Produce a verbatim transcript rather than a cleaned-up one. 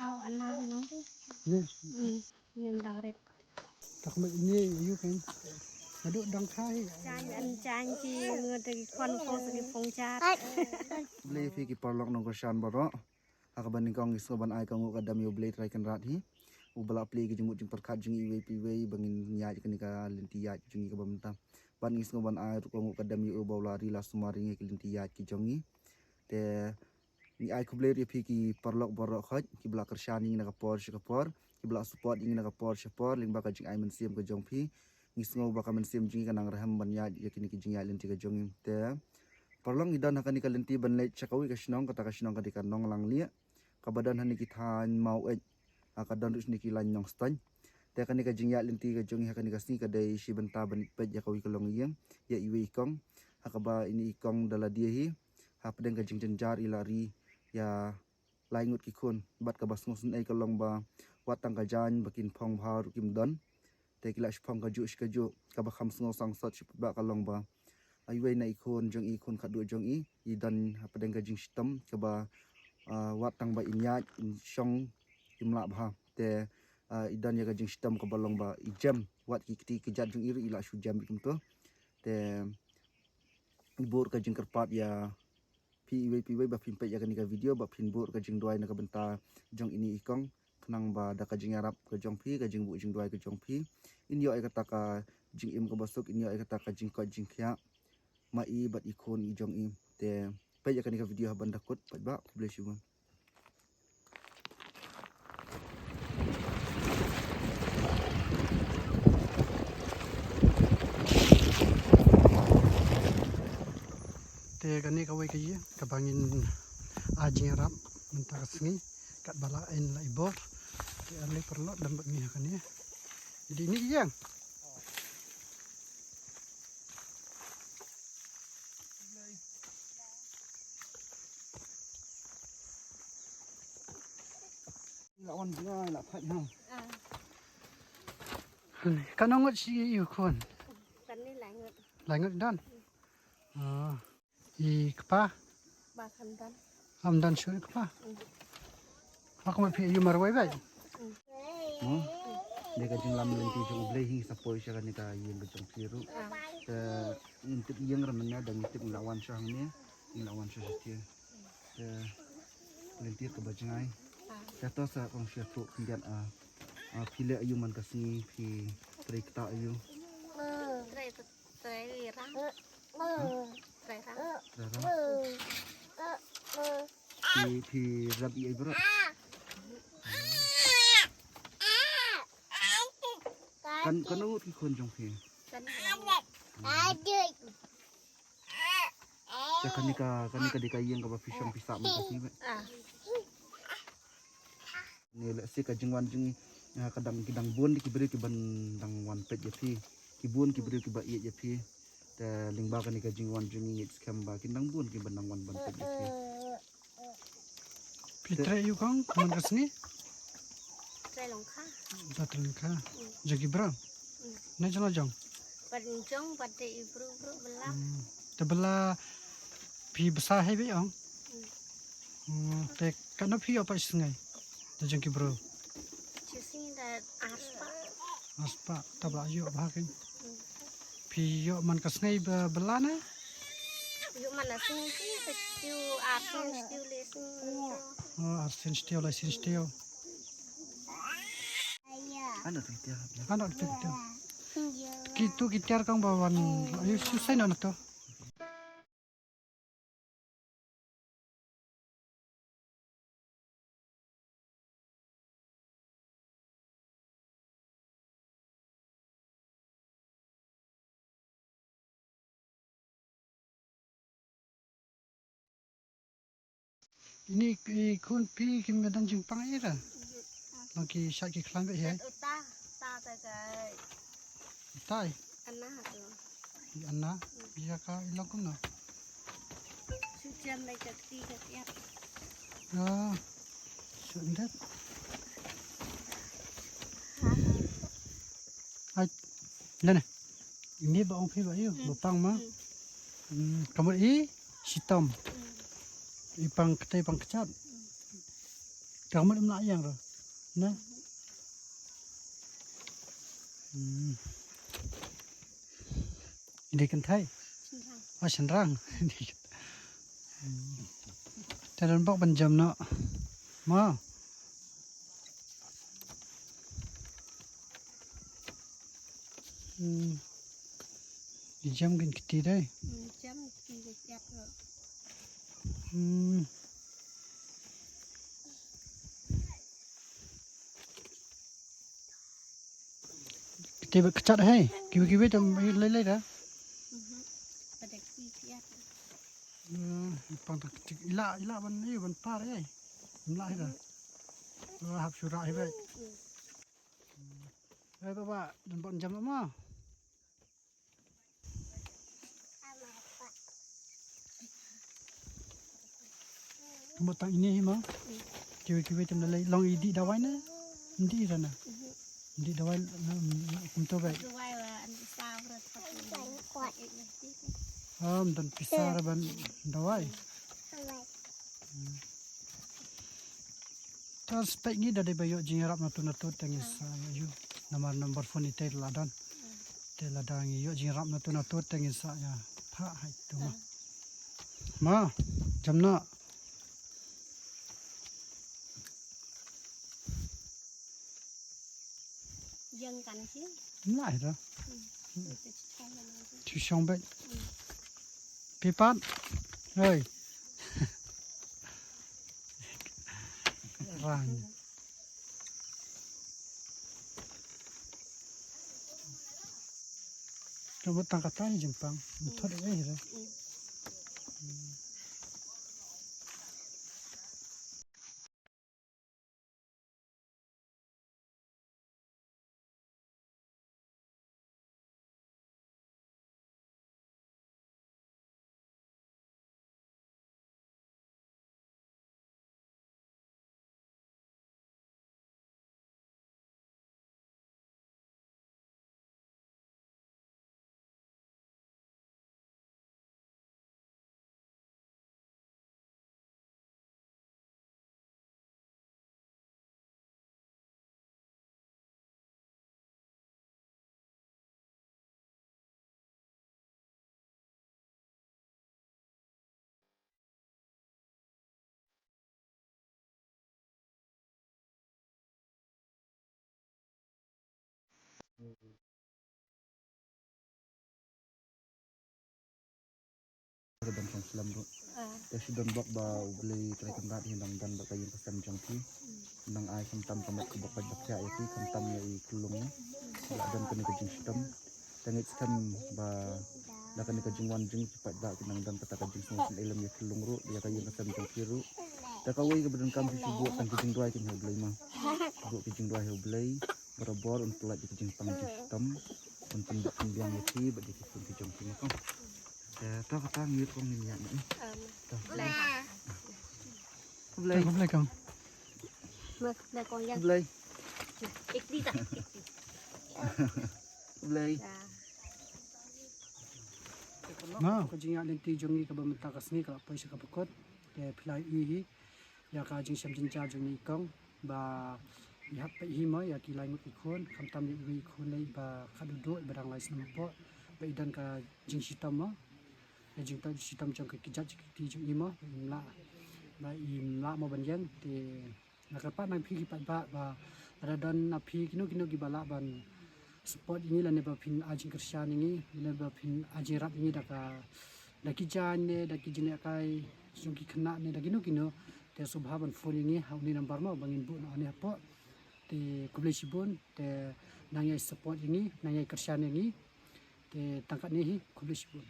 Aw, ana no. Ni. Hmm, ni dang rit. Tak mai ni yu kan. Adu dang khai. Jan an jan ki ngat ki kon ko sa ki phong jat. Blei phi ki paralok nongkyrshan baroh. Ha kaba nyngkong ngi sngewbha ban ai ka nguh ka dam ïa U Blei Trai Kynrad hi. U ba la plie ki jingmut jingpyrkhat jong ngi iwei pa iwei ba ngin ïaid kane ka lynti ïaid jong ngi kaba mynta. Bad ngi sngewbha ban ai ruh ka nguh ka dam ïa u ba u la ri la sumar ïa ngi ki lynti ïaid ki jong ngi. Te ngi ai khublei ïa phi ki paralok baroh khoit ki ba la kyrshan ïa ngi na ka por sha ka por, ki ba la support ïa ngi na ka por sha por lyngba ka jingai mynsiem ka jong phi. Ngi sngew ba ka mynsiem jong ngi ka nang rhem ban ïaid ïa kine ki jingïaid lynti ka jong ngi. Te paralok ngi don ha kane ka lynti ban leit sha kawei ka shnong, kata ka shnong ka dei ka Nonglanglieh kaba don ha kine ki thaiñ Maweit. Ha ka don ruh shane ki lain Nongstoiñ. Te kane ka jingïaid lynti ka jong ngi ha kane ka sngi ka dei shi bynta ban peit ïa kawei ka longïing ïa iwei i kong. Ha kaba ine i kong da lade hi hapdeng ka jingjynjar i la ri ïa lai ngut ki khun bad kaba sngewsynei ka long ba wat tang ka jaiñ ba kin phong bha ruh kim don. Te ki la shipong kajuh shi kajuh, kaba kham sngewsang sot shi paidbah ka long ba iwei na i khun jong i, khun khatduh jong i, i don hapdeng ka jingshitom kaba, ah, wat tang ba in ïaid in shong im lah bha. Te, ah, i don ïa ka jingshitom kaba long ba i jem, wat ki kti ki jait jong i ruh i la shu jem beit kumto. Te i bun ka jingkyrpad ïa phi iwei pa iwei ba phin peit ïa kane ka video, ba phin bun ka jingduwai na ka bynta jong ine i kong. Khnang ba da ka jingïarap ka jong phi, ka jingbuh jingduwai ka jong phi, in ïoh ïa kata ka jingim kaba suk, in ïoh ïa kata ka jingkoit jingkhiah ma i bad i khun i jong i. Te peit ïa kane ka video ha ban da kut, paidbah, khublei shibun. Te kane kawei ka ïing kaba ngin ai jingïarap mynta ka sngi, katba la en la i bor. Te ale paralok, dang bad ngi ha kane. Dei ine i ïing. Katno ngut shi ïa u khun? Kane lai ngut. Lai ngut don. Ah. I kpa? Ba kham don. Kham don shuh i kpa. Mm. Ha kumno phi ïoh marwei bai? Mm. Hmm? Dei ka jinglam lynti jong U Blei hi sa poi sha kane ka ïing ka jong phi ruh. Ah. Te ngin tip ïing ra mynne, da ngin tip ngi la wan sha hangne, ngi la wan sha shatei. Te lynti kaba jngai. Ah. Te to sa kong sha tu khyndiat, ah, ah, phi leh aïu man ka sngi, phi trei kata aïu? Trei Trai rang. Trai rang. Trai rang. Phi, phi rep ïa i baroh? Kan, kan u ki khun jong phi? Kan. Te kane ka, kane ka dei ka ïing kaba phi shong phi sah mynta ka sngi beit? Ah. Ni lehse ka jingwan jong ngi, ah, ka dang, ki dang bun ki briew kiban dang wan peit ïa phi. Ki bun ki briew kiba ïeit ïa phi. Te lyngba kane ka jingwan jong ngi ngeit skhem ba kin dang bun kiban dang wan ban peit ïa phi. Phi trei aïu kong man ka sngi? Trei lyngkha. Ba trei lyngkha. Mm. Jong ki briew? Mm. Ne jong la jong? Bad jong bad de i briew briew bylla. Mm. Te bylla phi bsa hi beit ong? Mm. Mm, te katno phi ïoh pat shi sngi da jong ki briew? Shi sngi da ar spah. Ar spah, tang ba la ïoh bha kein. Mm. Phi ïoh man ka sngi ba bylla ne? Ïoh man la sngi shi, ka shtiew ar sien shtiew le sien. Oh, ar sien shtiew le sien shtiew. Ano tu tiar. Ano tu tiar. Kitu ki tiar kong ba wan. Aïu, shu sai na to. Ini i khun phi kim don jingpang ira. Long ki sha ki khlaiñ beit hi. Uta, uta ta ka. Utai. Ana tu. I Ana, ïa ka i long kumno? Shu jem lai ka kti ka tiar. Ah, shu ndet. Ai, lane. Ini ba ong phi ba ïu, ba pang ma. Hmm, ka mut i shitom. I pang ktei pang kjat. Ka mut em lah ïeng ruh. Na. Hmm. Dei kynthei. Shynrang. Ah, shynrang. Hmm. Te don bok ban jam noh. Mo. Hmm. Ïa jam kin kti dei. Hmm, jam kin kti dei, ïap ruh. Hmm. Kti ba kchat hei. Kiwi kiwi tam lei lei da. Mhm. Pada kti ïap. Hmm, pang tak kti ila ila ban ïa ban par ei. Mla hei da. Wah, hap syura hei bai. Hmm. Eh, baba, don ban jam mo. Mo tang ine hi mo. Kiwi kiwi tem lei long i dih dawai ne. Ndih ra na. Ndih dawai na, kumto bai. Dawai wa an sa bro. Am don pisa ra ban dawai. Hmm. Te spek ngi da dei ba ïoh jingïarap natur natur te ngin sa ïoh ïa u. Namar number phone ite la don. Te lada ngi ïoh jingïarap natur natur te ngin sa ïa phah hai tu ma. Ma, jam na. Ïeng kan hi. Mlai da. Hmm. Ito chi chong na. Chi chong bai. Hmm. Pipat. Hei. Rang. Ka mut tang kata hi jingpang. Mut thot ei hi da. Hmm. Hmm. Ka ban shong slem ruh. Ah. Te shu don bok ba U Blei Trai Kynrad hi nang don bad ka ïing ka sem jong phi. Hmm. Nang ai khamtam ka met ka bok ka bok ïa phi khamtam ïa i khunlung. Hmm. La don kane ka jingshitom. Te ngeit skhem ba da kane ka jingwan jong ki paidbah ki nang don kata ka jingsngewsynei lem ïa ki lung ruh, ïa ka ïing ka sem jong ki ruh. Te kawei kaba donkam phi shu buh tang ki jingduwai kin ha U Blei ma. Buh ki jingduwai ha U Blei, barabor un pynlait ïa ki jingpang jingshitom, un pynbit pynbiang ïa ki bad ïa ki khun ki jong ki ma kong. Te to kata ngi kong ngin ïa ne. To. Khublei. Khublei kong. Khublei kong ïa. Khublei. Khublei. Ma, ka jingïaid lynti jong ngi kaba mynta ka sngi ka la poi sha kaba kut. Te phi la ïohi hi ïa ka jingshem jynjar jong ngi kong ba i hap peit hi mo ïa ki lai ngut ki khun, khamtam ïa iwei i khun lei ba khadduh duh ba dang lai snem hapoh ba i don ka jingshitom mo. Ïa jingthoh jingshitom jong ka kjat ka kti jong i mo ba im lah, ba im lah mo ban ïeng te nga kyrpad na phi ki paidbah ba lada don na phi kino kino kiba lah ban support ïa ngi lane ba phin ai jingkyrshan ïa ngi lane ba phin ai jingïarap ïa ngi da ka, da ki jaiñ ne da ki jingïalehkai jong ki khynnah ne da kino kino te sngewbha ban phone ïa ngi ha une number mo ba ngin buh na une hapoh. Te khublei shibun te nang ïai support ïa ngi, nang ïai kyrshan ïa ngi. Te tang katne hi, khublei shibun.